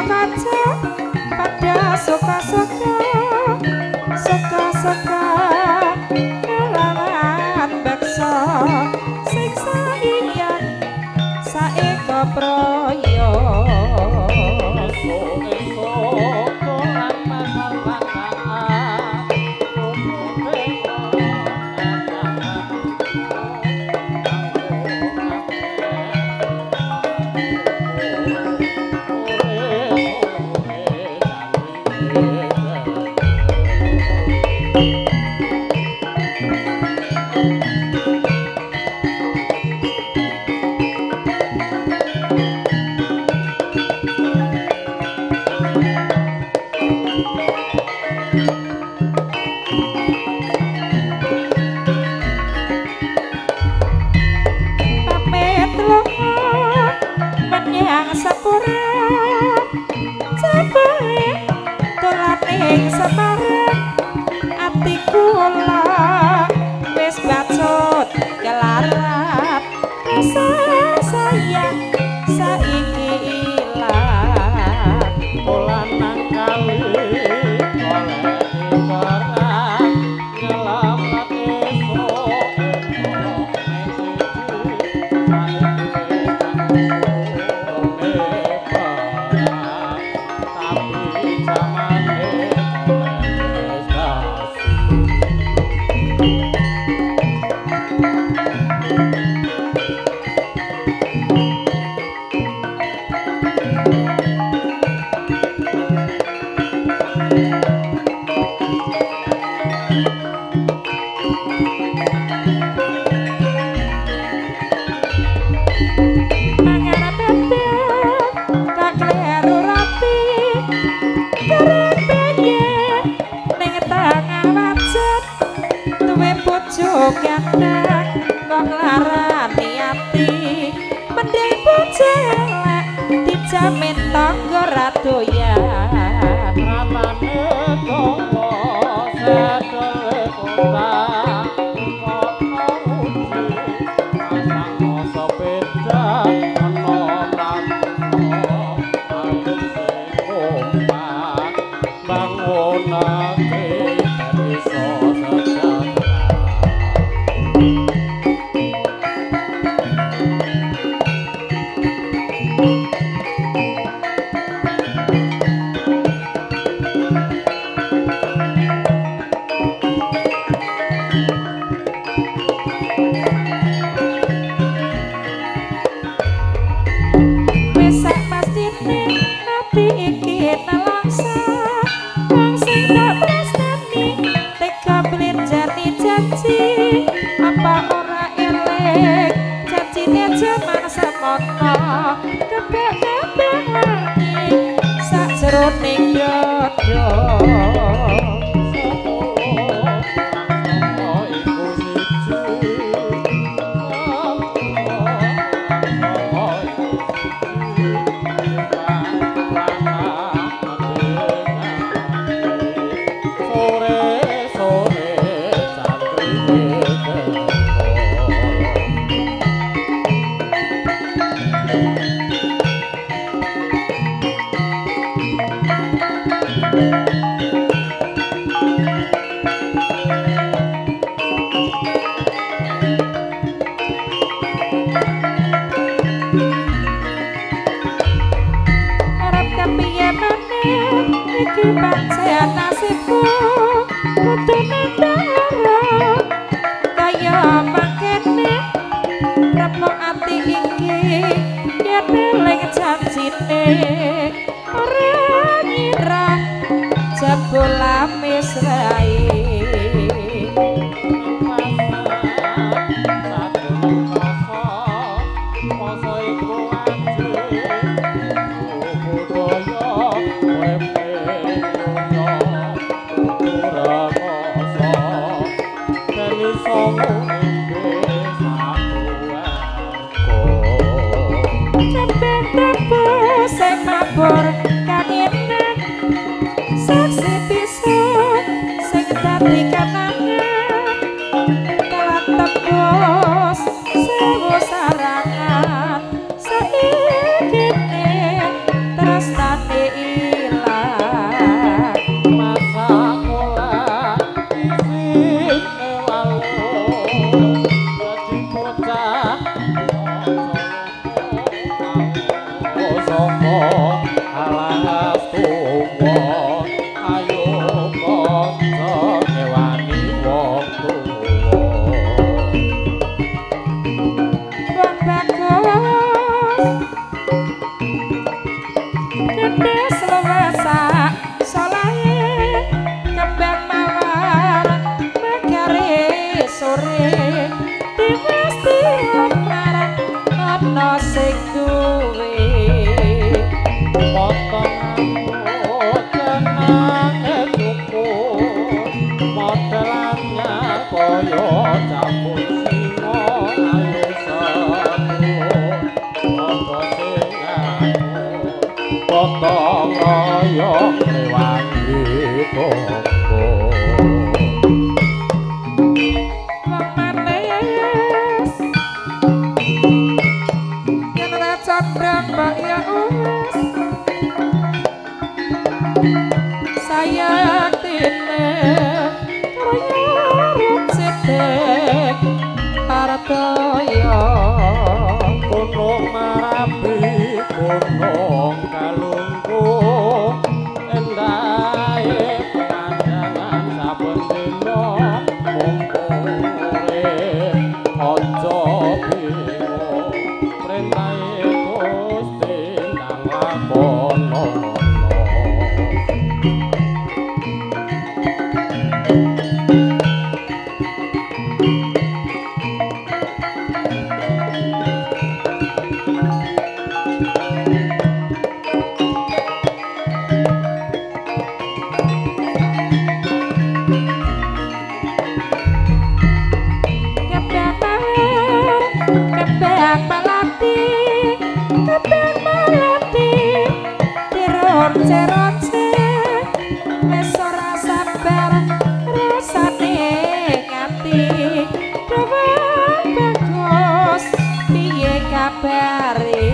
Kaca-kaca pada suka-suka, suka-suka kelawan beksa sing saiyang saeka proyo. Esuk-esuk dolan pasar lanangan, wis bacut kelarat rasa sayang saiki ilang. Dolan nang kali golek koran nyelamat esuk esuk tapi jamane wis basi. Ganteng kok nglarani ati, mending bojo elek dijamin tangga ra doyan. Ratane dawa sedele kota kono uji pasang sepeda ana lan ayo sing kompak bangunake ben iso sejahtera. Sakjroning dada iki pancen nasibku kudu nandara kaya mangkene repo ati iki yen eling janjine ora ngira jebul amis wae. Mabur kangenan saksi bisu sing dadi kenangan telat tebus sewu sarangan saiki tresnane. Pedes luwesa solahe kembang mawar megare sore dimas diomar ana sing duwe potong jenenge cukur model anyar kaya campur singa ayo sedulur padha sing potong royong rewangi tonggo wong manis yen ora condong mbok ya wis sayang tine kaya sithik partoyo Gunung Merapi gunung Kalungku endahe pemandangan saben dina mumpung urip aja bingung perintahe Gusti ndang lakono. Kembang mawar, kembang melati, kembang melati, dironce-ronce, wis ora sabar rasane ngati. Dawa bagus, piye kabare?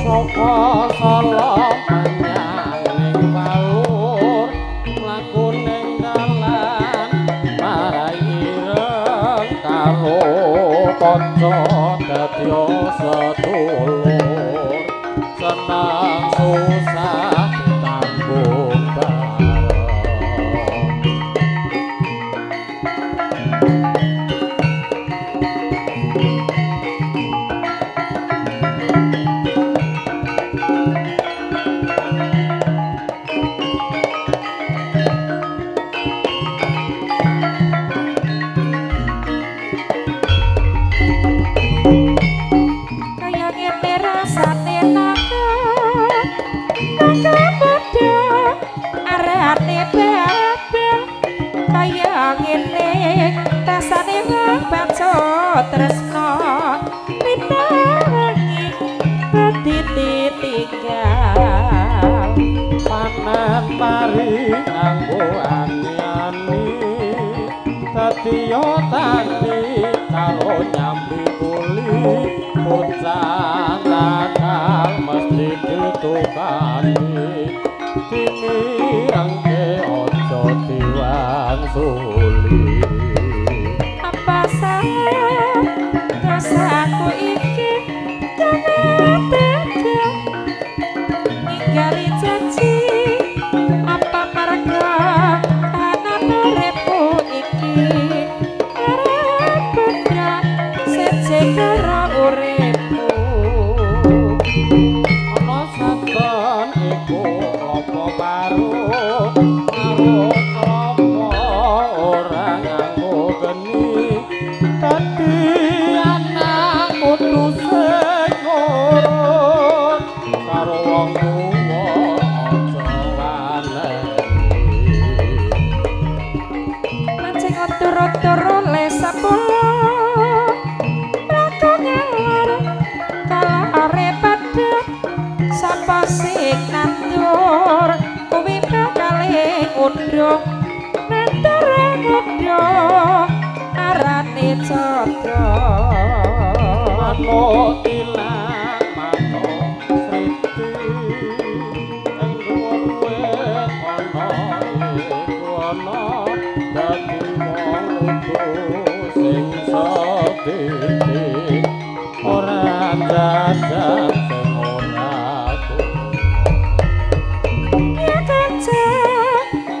Saka Solo menyang ning Palur mlaku ning dalan marai ireng karo kanca dadi sedulur seneng susah ditanggung bareng. Kaya ngene rasane nakal, nakal padha arane babel. Kaya ngene rasane baca tresno rintangi dadi ditinggal. Panen pari nganggo ani-ani dadi yo tani karo nyambi kuli bocah nakal mesti ditukani dimirengke aja diwangsuli. Apa salah dosaku iki gawe tega ninggali janji? Apa marga ana uripku iki arep benda seje karo uripku? Ana saben iku klapa parut marut klapa ora nganggo geni dadi anak kudu sing nurut karo wong tuwa aja waleni. Mancing turu-turu le sepuluh mlaku ngalor kalore padhet sapa sing nandur kuwi bakale ngundhuh nandur ngundhuh arane codro. Manuk tilang manuk sriti ing dhuwur wit ana iku ana dadi wong kudu sing setitik ora jajan sing ora Ya kaca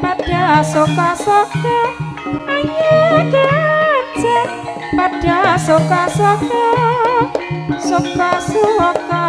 pada suka-suka, ayo kaca pada suka-suka, suka-suka.